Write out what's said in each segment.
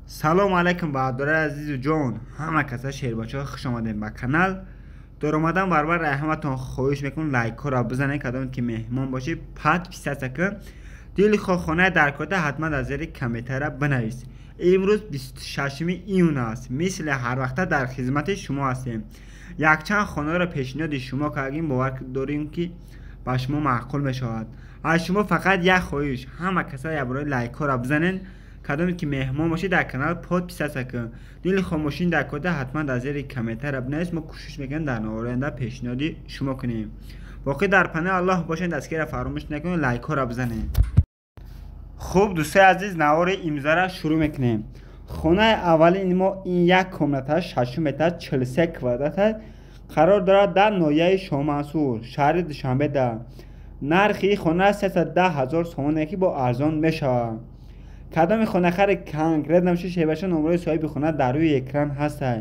Салом алайкум, бародарои азизу ҷон, ҳама каса шербачаҳо, хуш омадем ба канал. Дар омадан барбар ҳаматон хоҳиш мекунам, лайкҳоро бизанед, кадоме ки меҳмон бошед, подписаться кун. Дили хонаи дар кода ҳатман дар зери комментария бинавис. Имрӯз 26 июн аст. Мисли ҳар вақта дар хизмати шумо ҳастем. Якчанд хонаро пешниҳоди шумо кардем, бовар дорем, ки ба шумо маъқул мешавад. Аз шумо фақат як хоҳиш: ҳама каса якбора лайкҳоро бизанед, кадоме ки меҳмон бошед, дар канал подписаться кун. Дили хомӯшин дар кода ҳатман дар зери комментария бинавис. Мо кӯшиш мекунем, дар оянда пешниҳоди шумо кунем. Боқӣ дар паноҳи Аллоҳ бошед, дастгирро фаромӯш накунед, лайкҳоро бизанед. Хуб, дӯстои азиз, навори имзара шурӯъ мекунем. Хонаи аввалини мо ин як комната, шашум этаж, 43 квадрат, қарор дорад дар ноҳияи Шоҳмансур, шаҳри Душанбеда. Нархи хона 310 ҳазор сомоне, ки бо арзон мешавад. Кадоми хонахари конкрет намеши, шебаша, номрои соҳиби хона дар рӯи экран ҳастай.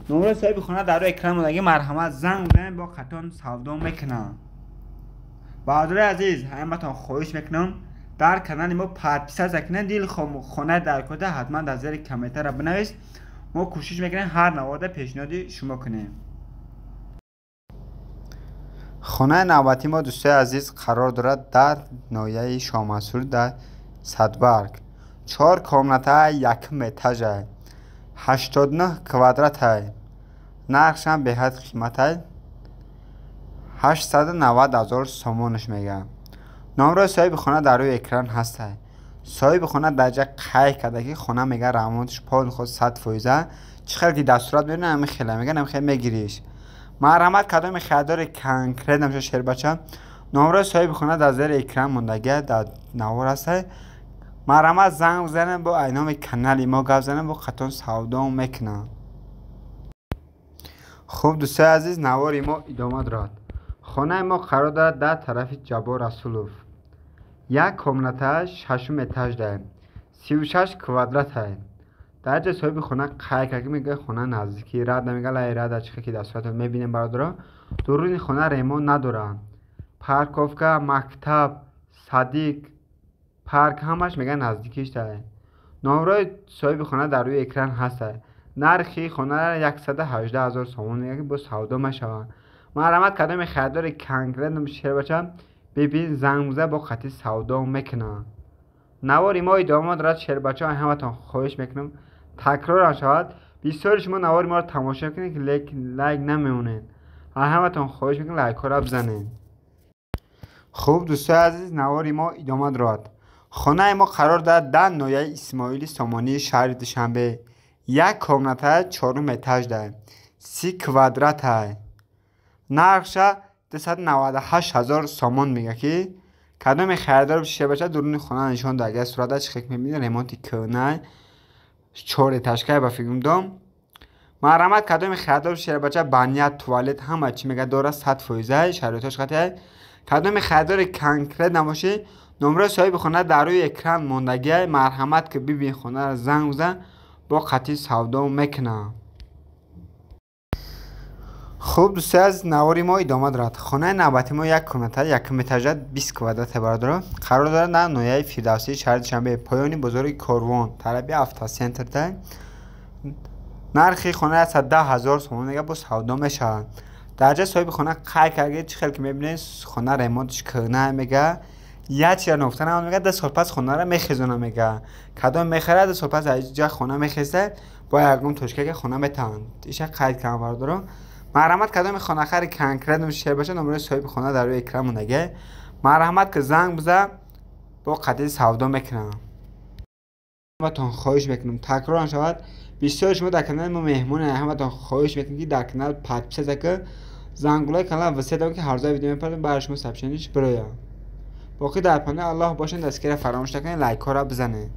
Номрои соҳиби хона дар рӯи экран модаги, марҳамат, занг бизанед, бо қатон савдо мекунам. Бародарои азиз, ҳаматон хоҳиш мекунам, дар канали мо подписаться кунед. Дили хонаи дар кода ҳатман дар зери комментария бинавис. Мо кӯшиш мекунем, ҳар наворда пешниҳоди шумо кунем. Хонаи навбатии мо, дӯстои азиз, қарор дорад дар ноҳияи Шоҳмансур, дар Садбарг. Чор комната, якум этажа, 89 квадратай. Нархшам беҳад қиматай, 890 ҳазор сомонаш мегӯям. Номрои соҳиби хона дар рӯи экран ҳастай. Соҳиби хона дар ҷа қайд карда, ки хона, мега, ремонтш полный худ 100%. Чӣ хел ки дар сурат мебинам, ҳамин хела, мега, ҳамин хел мегириш. Марҳамат, кадоми харидори конкрет намеша, шербача, номрои соҳиби хона дар зери экран мондагия, дар навор ҳастай. Марҳамат, занг бизанед, бо айноми канали мо гап занед, бо қатон савдо мекунам. Хуб, дӯстои азиз, навори мо идома дорад. Хонаи мо қарор дорад дар тарафи Ҷаббор Расулов. Як комната, шашум этаж даем, 36 квадратай. Дар ҷа соҳиби хона қайд кард, ки мега, хона наздики рада, мега, лаи рада. Чӣ ки дар суратон мебинем, бародаро, дуруни хона ремонт надорад. Парковка, мактаб, садик, парк ҳамаш, мега, наздикиш дае. Номрои соҳиби хона дар рӯи экран ҳастай. Нархи хона 118 ҳазор сомон мега, ки бо савдо мешавад. Марҳамат, кадоми харидори конкрет шербача, бибин, занг биза, бо қатъи савдо мекунам. Навори мо идома дорад, шербача. Ҳаматон хоҳиш мекунам, такрорам шавад, бисёри шумо навори моро тамошо мекунед, лекин лайк намемонед. Ҳаматон хоҳиш мекунам, лайкҳоро бизанед. Хуб, дӯстои азиз, навори мо идома дорад. Хонаи мо қарор дорад дар ноҳияи Исмоили Сомонии шаҳри Душанбе. Як комната, чорум этаж даем, 30 квадратай. Нархша 298 ҳазор сомон мега, ки кадоме харидор шебаша, дуруни хона нишон дод. Агар сурата чӣ хел мебинед, ремонти кӯҳнай, чор этажкай ба фикрам дом. Марҳамат, кадоме харидор шебача, баня, туалет ҳама чӣ, мега, дорад, 100%-ай шароитош қатъиай. Кадоме харидори конкрет набошӣ, номрои соҳиби хона дар рӯи экран мондагиай. Марҳамат, ки бибин хонаро, занг бизан, бо қатъи савдо мекунам. Хуб, дӯстои азиз, навори мо идома дорад. Хонаи навбати мо як комната, якум этажа, 20 квадрата, бародаро, қарор дорад дар ноҳияи Фирдавсии шаҳри Душанбе, поёни бозори Корвон, тарафи автоцентрда. Нархи хона 110 ҳазор сомон мега, бо савдо мешавад. Дар ҷа соҳиби хона қайд кард, чӣ хел ки мебинед, хона ремонтш кӯҳна, мега. Як чиза ногуфта намонд, мега, 2 сол пас хонаро мехезонам, мега. Кадом мехарад, 2 сол пас аз ҷа хона мехеза, бо ягон точкаке хона метаванд. Иша қайд кардам, бародаро. Марҳамат, кадоми хонахари конкрет шер бошад, номрои соҳиби хона дар рӯи экран мондагиа. Марҳамат, ки занг биза, бо қатъи савдо мекунам. Ҳаматон хоҳиш мекунам, такрорам шавад, бисёри шумо дар канали мо меҳмоне. Ҳаматон хоҳиш мекунам, ки дар канал подписаться ки, зангулаи канал васият, ки ҳаррӯза видео мепардем, барои шумо сообщениеш бирояд. Боқӣ дар паноҳи Аллоҳ бошед, дастгирро фаромӯш накунед, лайкҳоро бизанед.